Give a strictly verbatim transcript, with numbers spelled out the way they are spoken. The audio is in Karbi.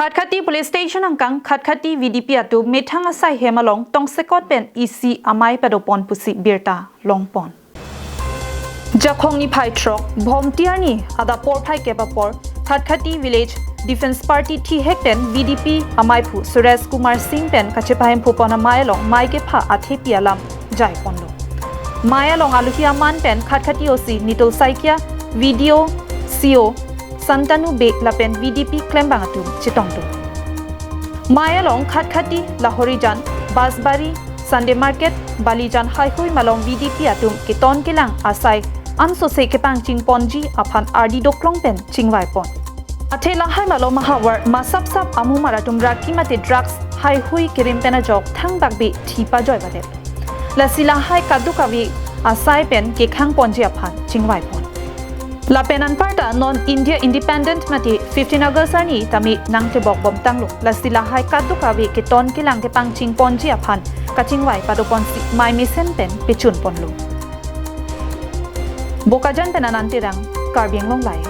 Khatkhati Police Station angkang Khatkhati V D P atum methang asai hem along tongsekot pen isi amei padopon pusi birta longpon. Jakhong niphai throk, Bhomti arni adap porphai kep apor, Khatkhati Village Defence Party thihek pen V D P ameiphu Suresh Kumar Singh pen kachepahemphupon amei along mei kepha athepi alam jaiponlo. Mei along aluhi aman pen Khatkhati O C Nitul Saikia, V D O, C O Santanu Bey lapen V D P klembang atum chetongdun. Mei along Khatkhati, Lahorijan, Basbari, Sunday Market, Balijan haihui malom V D P atum keton kelang asai ansose kepangchingponji aphan ardi doklong pen chingvaipon. Athe lahai malom ahavar masapsap amumar atum raki mate drugs haihui kerim pen ajok thangbak bi thi pajoi badet. Lasi lahai kadokave asai pen kekhangponji aphan chingvaipon. Lapen anparta non India Independent mate fifteen August arni tame nangtebok bomtanglo. Lasi lahai kadokave keton kelang kepangchingponji aphan kachingvai padoponsi mei mesen pen pechunponlo. Bokajan pen Anand Terang, Karbi Anglong Live.